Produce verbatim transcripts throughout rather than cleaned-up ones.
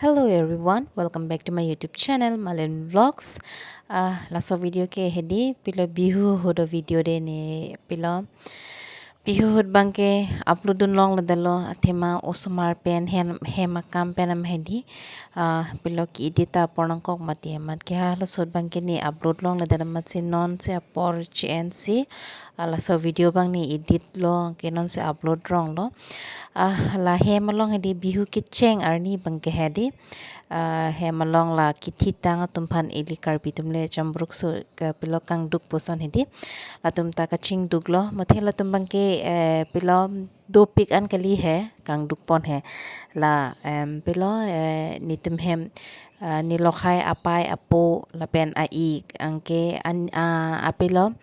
Hello everyone, welcome back to my YouTube channel, Malin Vlogs. Ah, laso video ke hedi pilo Bihu ahut a-video dei ne pilo. Bihu ahut abangke upload dun longledetlo, athema osomar pen hem, hem akam pen am hedi. Ah, pilo ke-edit ta apor nangkok mati amat ke halaso ahut abangke ne upload longledet amatsi nonsi apor che-ensi, ah, laso video abang ne edit lo, ke nonsi upload ronglo. Ah, la hem along hedi Bihu kecheng arni abangke hedi. Ah, hem along la kethitang atum aphan ili Karbi atum le chambruk so ke pilo kangduk puson hedi. Latum ta kachingduklo. Mate latum abangke, eh, pilo dopik an kali he, kangduk pon he. La, em, pilo, eh, netum hem, ah, ne lokhai apei apo lapen a-ik anke an, ah, apilo,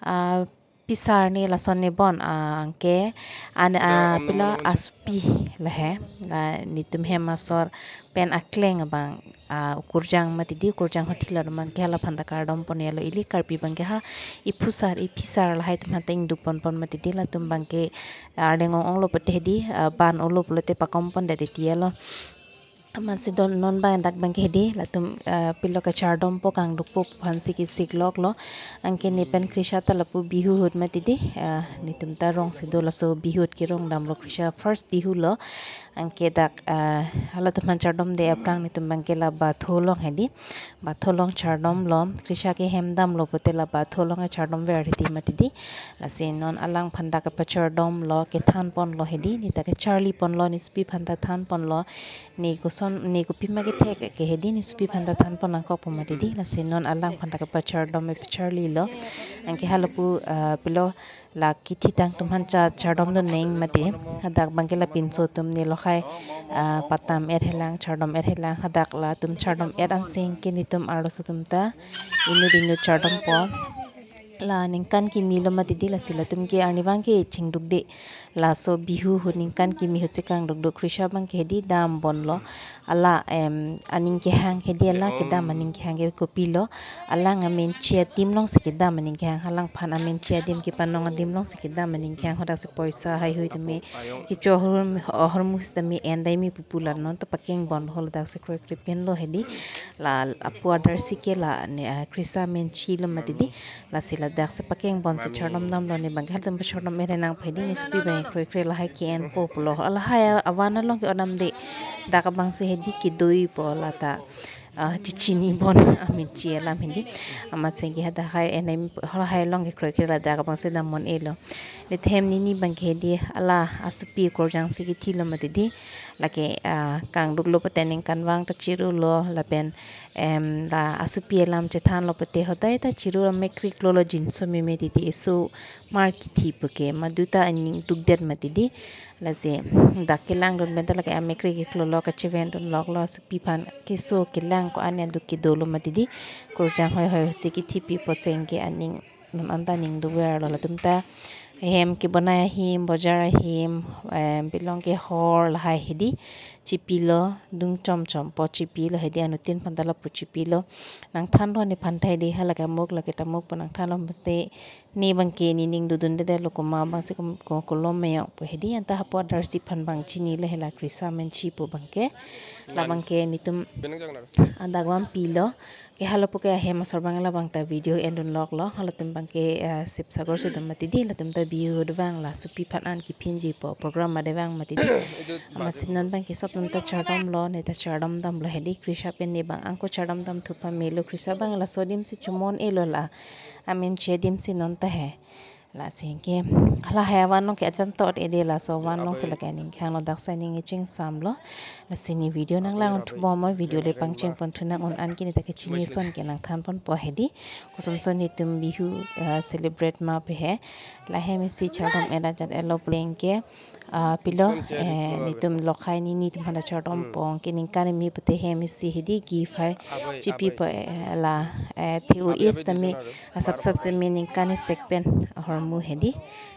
ah, pisar ne lason ne bon, ah, anke an, ah, pilo asopi la he. La netum hem asor pen akleng abang, ah, ukurjang mati di, ukurjang hothi lo, man ke hala aphan ta kardom pon yalo. Ili Karbi abangke ha iphusar, iphisar lahai atum aphan ta ingduk pon pon mati di, latum abangke arleng ong onglo pute hedi, ah, ban olo pulote pakom pondet titi yalo. Amatsi don non abang dak abangke hedi, latum, ah, pilo kachardompo kangdukpo aphansi kesik loklo. Anke ne pen Krisha ta lapu Bihu ahut mati di, ah, netum ta rongsi do laso Bihu ahut kerong damlo, Krisha first Bihu lo. Anke dak, ah, halatum aphan chardomde aphrang netum abangke la bathur along hedi. Bathur along chardomlo, Krisha ke hem damlo pute la bathur along chardom ver hedi mati di. Lasi non alang aphan dak pachardomlo, kethan ponlo hedi, ne ta kecharli ponlo, ne sopi aphan ta than ponlo, ne koson, ne kopima kethek ke hedi, ne sopi aphan ta than pon nangkokpo mati di. Lasi non alang aphan dak pachardom, pacharlilo. Anke halapu, ah, pilo la kethitang atum aphan cha chardom dun neng mati. Hadak abangke la pinso atum ne lokhai, ah, patam et helang, chardom et helang. Hadak latum chardom et ansi ke netum arloso atum ta inut inut chardompo. La ningkan kimi lo mati di, lasi latum ke arnivang ke chingdukde. Laso Bihu ahut ningkan kimi ahutsi kangdukduk. Krisha abangke hedi dam ponlo. Ala, em, aning kehang hedi, ala kedam aning kehang ke kopilo. Alang amenchi adim alongsi kedam aning kehang, alang aphan amenchi adim kepanong adim alongsi kedam aning kehang, hadaksi poisa haihui tame kecho ahormu, ahormu sitame en dai me pupu la non ta pakeng ponlo, hadaksi kroikre pinlo hedi. La apu adarsi ke la ne, ah, Krisha amenchi lo mati di. Lasi ladaksi pakeng ponsi chardom damlo, ne abangke halatum pachardom et nangpo hedi, ne sopi abang kroikre lahai ke-enpo pulo. Lahai avan along ke-odamde, dak abangsi hedi kedoipo la ta, ah, chechini pon amenchi alam hedi. Amatsi ke hadak hai en dai me, halahai along ke kroikre, ladak abangsi dam un-elo. Netum hem nini abangke hedi ala asopi ukurjangsi kethilo mati di. Lake, ah, kangduklo pute ningkanvang ta chirulo lapen, em, la asopi alam chethanlo pute hodai ta chiru, amekri klolo jinso meme titi, esomar kethi puke madu ta aning dukdet mati di. Lasi dak kelang dun pen ta lake amekri keklolo, kacheven dun loklo, asopi aphan keso kelang ko-an ya duk kedolo mati di. Kurjang hoi hoi si kethipi pocheng ke aning non anta aning duk verlo. Latum ta hem kebonai ahim, bojar ahim, em, pilong kehor lahai hedi chipilo, dung chom chompo chipilo hedi, anuttin aphan ta lapu chipilo. Nangthanlo nephan ta hedi, halake amuk lake tamuk pu nangthanlo, mesti ne abangke ne ning dodundedetlo, komat abangsi kom-, ko-, kolom meyok pu hedi. Anta hapu adarsi aphan abang chinilo, hela Krisha amenchi pu abangke. La abangke netum adak abang pilo. Ke halapu ke ahem asor abang labang ta video en dun loklo. Halatum abangke, eh, Sibsagar si dun mati di, latum ta Bihu ahut abang la sopi aphan an kephinjipo program adevang mati di. Amatsi non abangke sob atum ta chardomlo, ne ta chardom damlo hedi. Krisha pen ne abang angko chardom dam thu pamelo. Krisha abang laso adim si chomon-elo, la amenchi adim si non ta he. Lasi ke lahai avan along ke ajan tot ede, laso avan alongsi lake aning khanglo, daksi aning iching samlo. Lasi ne video nanglang thupo mo, video le pangcheng pon thu nang un, anke ne ta kechini ason ke nangthan ponpo hedi. Kosonson netum Bihu, eh, celebrate ma pu he. La hem isi chardom et ajat elo pleng ke, ah, pilo, eh, netum lokhai nini atum aphan ta chardompo, ke ningkan kimi pute hem isi hedi gift hai chipipo, eh, la, eh, the-o-i sitame asap sap seme ningkan isek pen ahormu hedi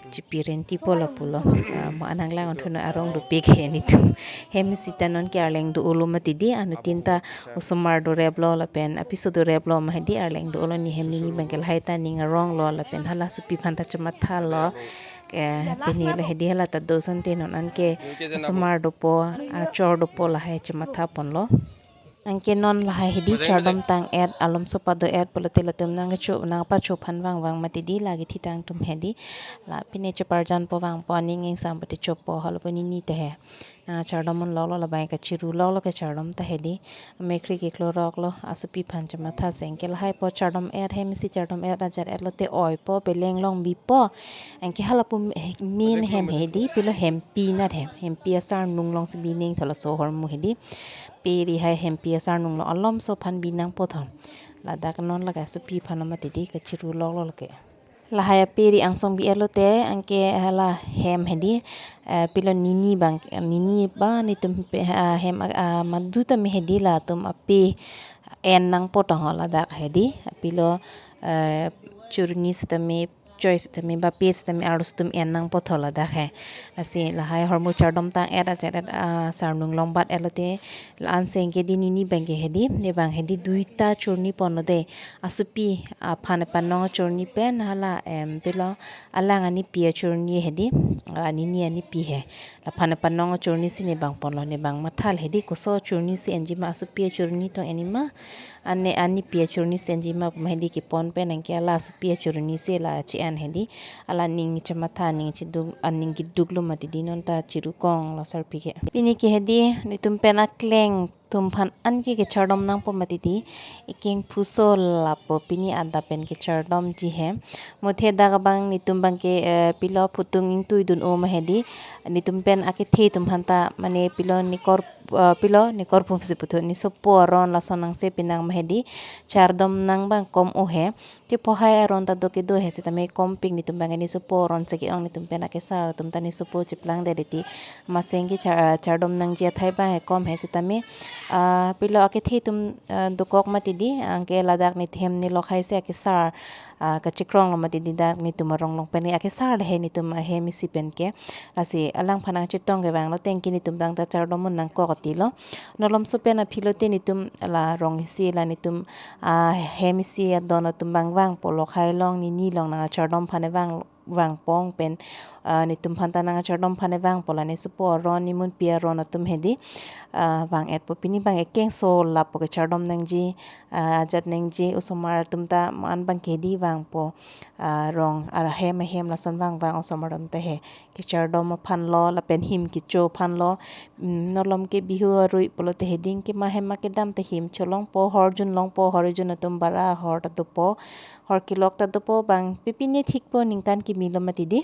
chipi rentipo lapulo. Ah, mo anang lang thunu arong dopik he netum. Hem isi ta non ke arleng do-olo mati di, anuttin ta osomar doreplo lapen apiso doreplo ma hedi, arleng do-olo, ne hem nini abangke lahai ta ning aronglo lapen hala sopi aphan ta chemathalo. Eh, pini lo hedi hala ta do asonte non anke osomar dopo, achor dopo lahai chematha ponlo. Anke non lahai hedi chardom tang-et, alomso pado-et pulote latum nangkecho nangpacho aphan vangvang mati di, lake thitang atum hedi. La pine cheparjan po vangpo, aning ingsam pute chopo, halapu nini te he. Nangchardom unloklo, labang kachiruloklo kechardom ta hedi. Mekri kekloroklo, asopi aphan chematha se. Anke lahai po chardom-et, hem isi chardom-et ajat-et lote oipo, peleng long bipo. Anke halapu min hem hedi, pilo hempi nat hem. Hempi asarnung alongsi bining tho, laso ahormu hedi. Pe ri hai hempi asarnung along alomso aphan binangpo tho. Ladak non lake asopi aphan mati di, kachiruloklo lake. Lahai ape ri angsong bi-et lote, anke hala hem hedi, eh, pilo nini abang, nini ba netum pe, ah, hem, ah, madu tame hedi latum ape en nangpo tong ho ladak hedi, pilo, eh, churni sitame, choi sitame, ba pe sitame, arloso atum en nangpo tho ladak he. Lasi lahai ahormu chardom tang-et ajat-et, ah, sarnung long bat-et lote, la-an sengke di nini abangke hedi, ne abang hedi duita churni ponlo de. Asopi aphan panong achurni pen hala, em, pilo alang anipi achurni hedi, ah, nini anipi he. La aphan panong achurni si ne abang ponlo, ne abang mathal hedi koso achurni si enji ma, asopi achurni tong enji ma, ane anipi achurni si enji ma puma hedi kepon pen anke hala asopi achurni si la che-en hedi. Hala aning chematha, aning cheduk, aning keduklo mati di, non ta chirukonglo sarpi ke. Pini ke hedi netum pen akleng atum aphan anke kechardom nangpo mati di, ekeng phuso lapu pini adap pen kechardomji he. Muthe dak abang netum abangke, eh, pilo phutung ingtui dun-o ma hedi, netum pen akethe atum aphan ta mane pilo nikor, eh, pilo nikor phum si puthu, nesopo aron lason nangse pinang ma hedi, chardom nang abang kom-o he. Te pohai aron ta do kedo he sitame kompik, netum abangke nesopo aron si ke-ong, netum pen akesar atum ta nesopo cheplangdet ti. Maseng ke char-, chardom nangji athai abang he kom he sitame, ah, pilo akethe atum, ah, dokok mati di, anke ladak ne hem ne lokhai si akesar, ah, kachekronglo mati di, dak netum arong along pen akesar le he netum ahem isi pen ke. Lasi alangphan nangchetong kevanglo, tengke netum abang ta chardom un nangkok ti lo. Non alomso pen aphi lote netum la rong isi la netum, ah, hem isi adon atum abang vangpo, lokhai along nini along nangchardom aphan vang, vangpon pen, ah, netum aphan ta nangchardom aphan vangpo, la nesopo aron, nemunpi aron atum hedi, ah, vang-etpo. Pini abang ekeng so lapu kechardom nangji, ah, ajat nangji, osomar atum ta man abangke hedi vangpo, ah, rong, ah, hem ahem lason vangvang osomar atum ta he. Kechardom aphan lo, lapen him kecho aphan lo. Mm, non alom ke Bihu arui pulote hedi anke ma hem ma kedam ta him cholongpo, hor junlongpo, hor jun atum bara hor ta dopo, hor kelok ta dopo, bang pipine thikpo, ningkan kimi lo mati di.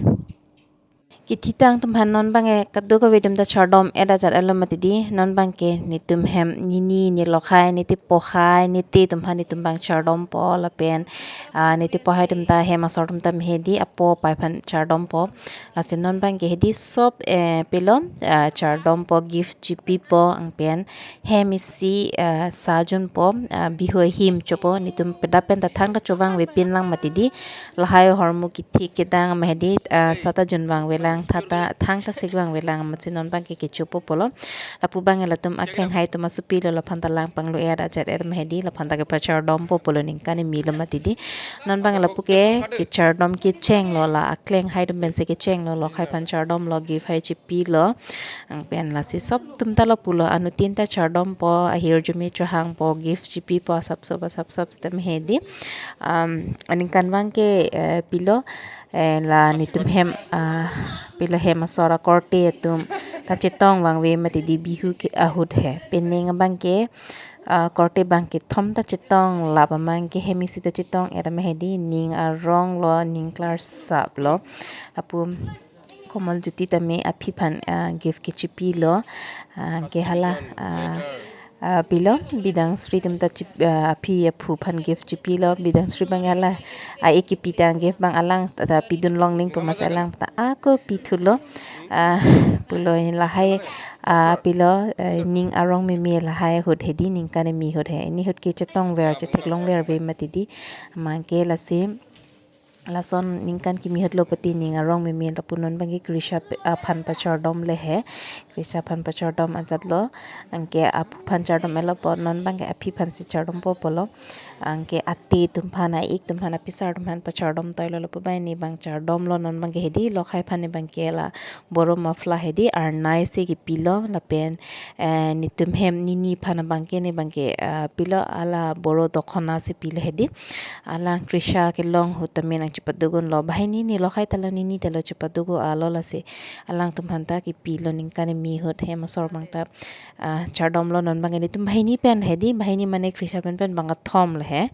Kethitang atum aphan non abangke kadokave atum ta chardom-et ajat-et lo mati di, non abangke netum hem nini, ne lokhai, ne te pohai, ne te atum aphan netum abang chardompo lapen, ah, ne te pohai atum ta hem asor atum ta me hedi apo apai aphan chardompo. Lasi non abangke hedi sob, eh, pilo, ah, chardompo, gift chipipo, anpen hem isi, ah, sa junpo, ah, Bihu ahim chopo, netum pedap pen ta thangta chovangve pinlang mati di, lahai ahormu kethik kedang ma hedi, ah, sa ta junvangvelang, thata, thangta sikvangvelang, amatsi non abangke kechopo pulo. Lapu abang latum akleng hai atum asopi lo, laphan ta lang panglo-et ajat-et ma hedi, laphan ta kepachardompo pulo, ningkan kimi lo mati di. Non abang lapu ke kechardom kechenglo, la akleng hai atum pensi kechenglo, lokhai aphan chardomlo, gift hai chipilo. Anpen lasi sob atum ta lo pulo, anuttin ta chardompo, ahirjume chohangpo, gift chipipo, asap sob, asap sob sitame hedi. Um, aningkan abangke, eh, pilo, eh, la netum hem, ah, pilo hem asor akorte atum ta chetongvangve mati di, Bihu ke ahut he. Penang abangke, ah, korte abangke thom ta chetong, lap abangke hem isi ta chetong-et ma hedi, ning arong lo, ning klarsap lo. Lapu Komal Jyoti tame aphi aphan, ah, gift kechipilo, ah, anke hala, ah, ah, pilo, Bidang Sri atum ta chip, ah, aphi aphu aphan gift chipilo, Bidang Sri abang hala, ah, e kipi ta gift abang alang ta, ta pidun long nangpo, amatsi alang ta ako pithulo, ah, pulo, lahai, ah, pilo, eh, ning arong meme lahai ahut hedi, ningkan kimi ahut he. Pini ahut ke chetongver, chetheklongverve mati di, amatsi ke lasi Lason ningkan kimi ahut lo pati ning arong meme lapu non bangke Krisha pe-, aphan pachardom le he. Krisha aphan pachardom ajat lo. Anke apuphan chardom elo po, non bangke aphiphan si chardom po pulo. Anke ate atum aphan, a-ik atum aphan, apisar atum aphan pachardom toilo lapu banghini abang chardom lo non bangke hedi, lokhai aphan ne bangke la boro muffler hedi arnai si kipilo lapen, eh, netum hem nini aphan bangke ne bangke, eh, pilo, ala boro dokhona si pilo hedi. Alang Krisha kelong ahut tame nang chepaduk unlo, banghini ne lokhai ta lo nini ta lo chepaduk un-alo lasi alangtum aphanta kipilo ningkan kimi ahut hem asor abang ta, ah, chardom lo non bangke netum banghini pen hedi, banghini mane Krisha pen pen bang kethom le he.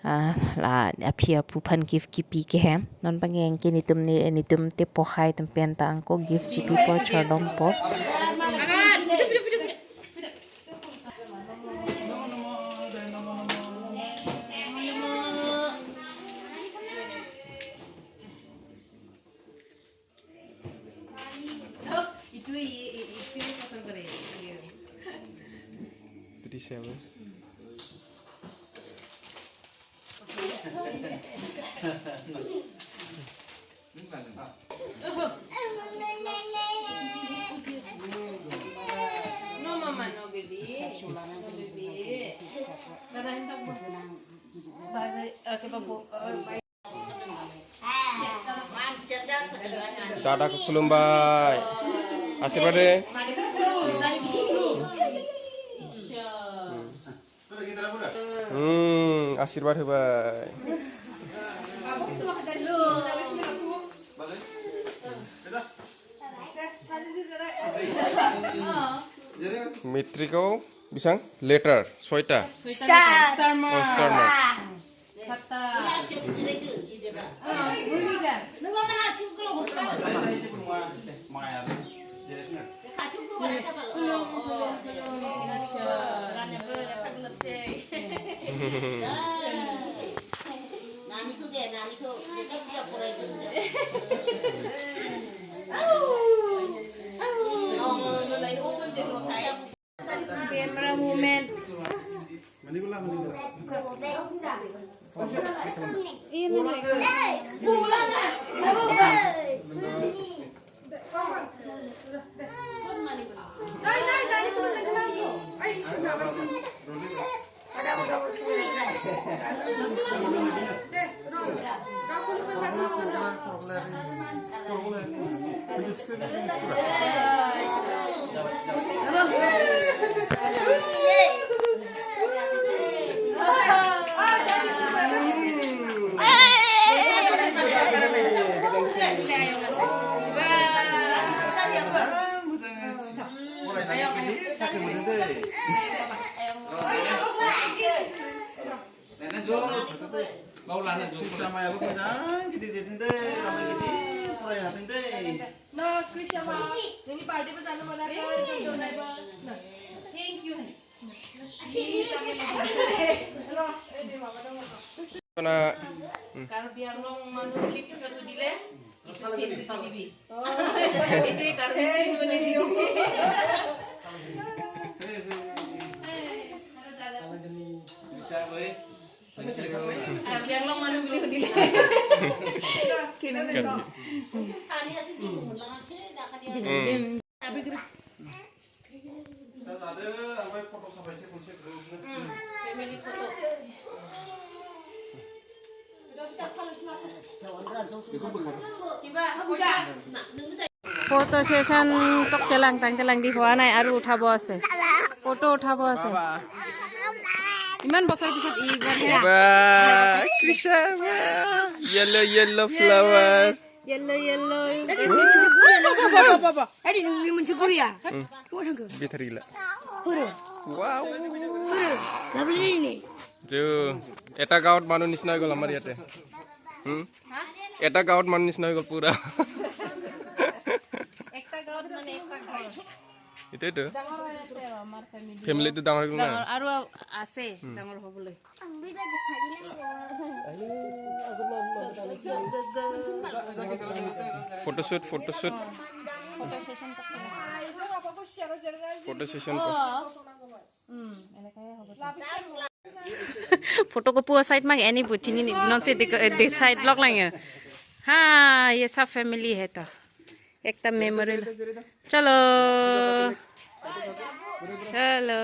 Ah, la aphi apuphan gift kipi ke he. Non bangke anke netum ne, netum tepo hai atum pen ta angko gift chipi po chardom po. Itu i, i, itu yang pasang kare. Iya. Three seven. No, mama, no, baby. No, baby. Dada, hendak bu. Dada, oke, babu. Dada ke khulumbai. Ashirbad de. Hmm, ashirbad hubai. Matric o bisang letter soita. Star. Star mark. Oh, star mark. Sata. Ah, bhumika. Camera woman. Iya, mana? Krisha ma, ya, bu, kejang, gidi, gidi, deh, ramai gidi, kurang ya, deh. Na, Krisha ma, ini party pe jana mana ka, itu, itu, nai ba. Na. Thank you. Hello, eh, di mama dong, mama. Karbi Anglong manu beli pisa tu dile. Sin tu dibi. Oh. Itu Karbi sin mana dibi. Halo, dada. Bisa, boy. Karbi Anglong manu beli dile. Kini. Hmm. Family photo. Photo session tok chelang tang chelang di hoa nai aru uthabo ase. Photo uthabo ase. Iman bosor pisot ibar he. Ba, Krisha, ba. Yellow, yellow flower. Yellow, yellow. Adi nungni munchi Korea. Bithari la. Huru. Wow. Huru. Lovely ni. Jo, ekta gaon manu nisna gol amar yate. Hmm? Ekta gaon manu nisna gol pura. Ekta gaon mane ekta ghor. Itu, itu. Dangor hoi ase aro amar family. Family tu dangor guna. Dangor aro ase, dangor hoboloi. Photoshoot, photoshoot. Photo session. Hmm, enaknya hobo. Photo kopu aside ma ke-en pu chini non si de, de side lok lang ya. Ha, ye sab family hai to. Ekta memory lo. Chalo. Chalo.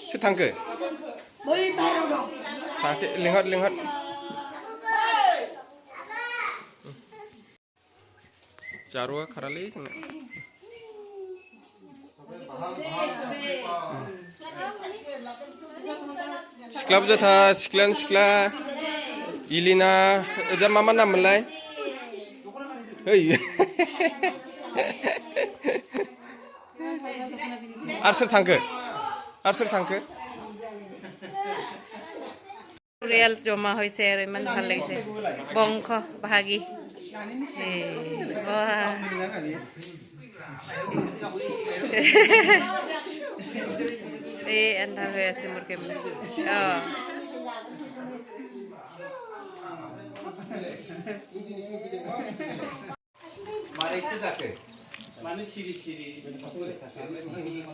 Si thangke. Thangke, linghot, linghot. Charwa kharali sana. Sikla puja tha, sikla, sikla. Ilina, eja mama nam malai. Hey. Arsir thangke. Arsir thangke. Reels joma hoise, aro iman bhal lagise. Bongkho bahagi. Eh, wah. Eh, andhar hoi ase mur camera. Oh. Mane chu jake. Mane siri siri. Mane siri siri.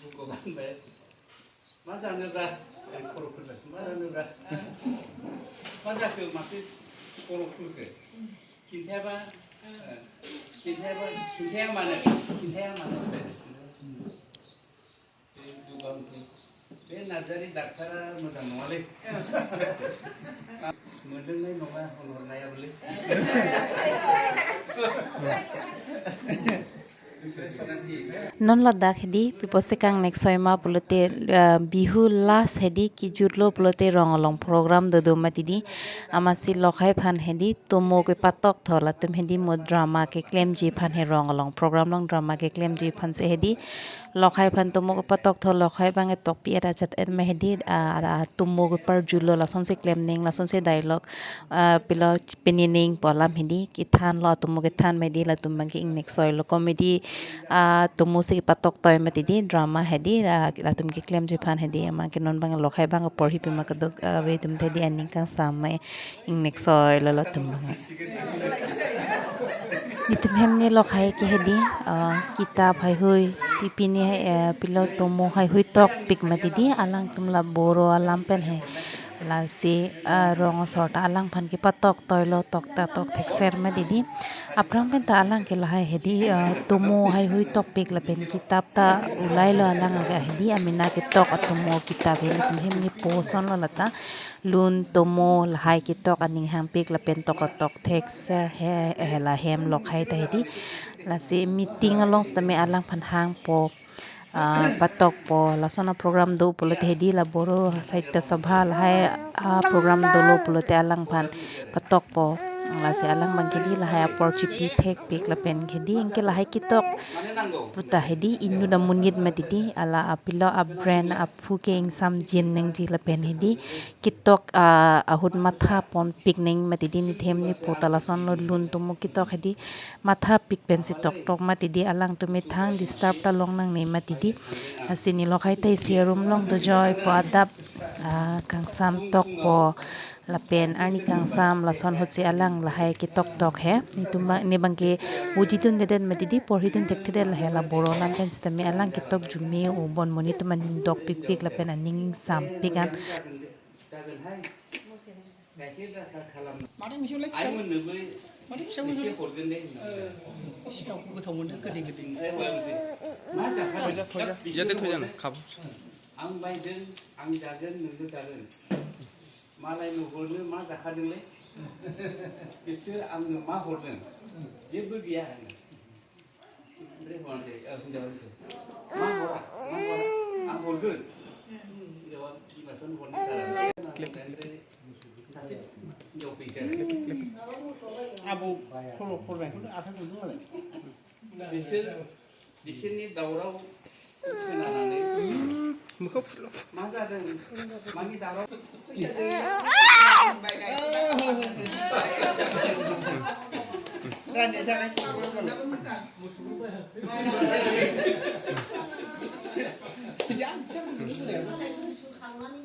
Bhugoban bai. Ma janu ra. Koro koro. Ma janu ra. Ma jake ma sis koro koro ke. Chinthe ba. Chinthe ba. Chinthe mane. Chinthe mane. Pe nursery daktar mudang nongale. Mudang nai nonga honor naya beli. Non ladak hedi, pi apotsi kangnek soi ma pulote, eh, Bihu last hedi, kejut lo pulote rong along program dodo mati di, amatsi lokhai aphan hedi, tomo kepatok tho latum hedi mo drama keklemji aphan he rong along program along drama keklemji aphan si hedi, lokhai aphan tomo kepatok tho, lokhai abang etokpi et ajat et ma hedi, ah, ah, tomo keparjulo lasonsi klem ning, lasonsi dialogue, ah, pilo pini ning pu alam hedi, kethan lo tomo kethan ma hedi, latum abang ke ingnek soi lo comedy, ah, tomo si kepatok toi mati di drama hedi, ah, latum keklemji aphan hedi, amang ke non abang lokhai abang porhi pima keduk, ah, ave atum te di aning kangsam ma ingnek soi lo latum abang. Netum hem ni lokhai ke hedi, ah, kitap haihui, pi pini, eh, pilo tomo haihui tokpik mati di, alangtum la Boro alam pen he. Lasi, ah, rong asor ta alangphan kepatok toi lo, tok ta tok thekser mati di. Aphrang pen ta alang ke lahai hedi, ah, tomo haihui tokpik lapen kitap ta ulai lo alang ke hedi, amena ketok atomo kitap he, netum hem ni poson lo lata. Lun tomo lahai ketok aning hangpik lapen tok atok thekser he, eh, la hem lokhai ta hedi. Lasi meeting along sitame alangphan hangpo, ah, patokpo, lason aprogram do pulote hedi la Boro Sahitya Sabha lahai aprogram dolo pulote alangphan patokpo. Lasi alang abang ke hedi lahai apor chipi thekpik lapen ke hedi anke lahai ketok pu ta hedi inut amonit mati di, ala apilo abrand aphu ke ingsamjin nangji lapen hedi ketok, ah, ahut matha ponpik nang mati di, netum hem ni po ta lason lo, lun tomo ketok hedi mathapik pensi toktok mati di, alangtum methang disturb ta long nangne mati di. Lasi ne lokhai ta isi room along dojoi po adap, ah, kangsam tokpo lapen arni kangsam lason ahutsi alang lahai ketok tok he. Netum abang, ne abang ke uji dun dedet mati di, porhi dun thekthedet lahai la Boro alam pen sitame alang ketok jume u bon monit atum aning dokpikpik lapen aning ingsampik an. Yate thoi jana, khabo. Ang bai dun, ang jagan, nunggu jagan. Malai nuhurnu ma jakha dungle. Isir ang ma hurdun. Jebu dia. Re hon de, eh, hunda hon de. Ma hora, ma hora. Ang hurdun. Jawan, di masan hon de. Nasib, jauh pintar. Abu, khoro, khoro, khoro, asa khoro, khoro. Isir Di sini daurau. Muka pula. Masa ada? Mani daurau. Dan dia sangat. Jam jam.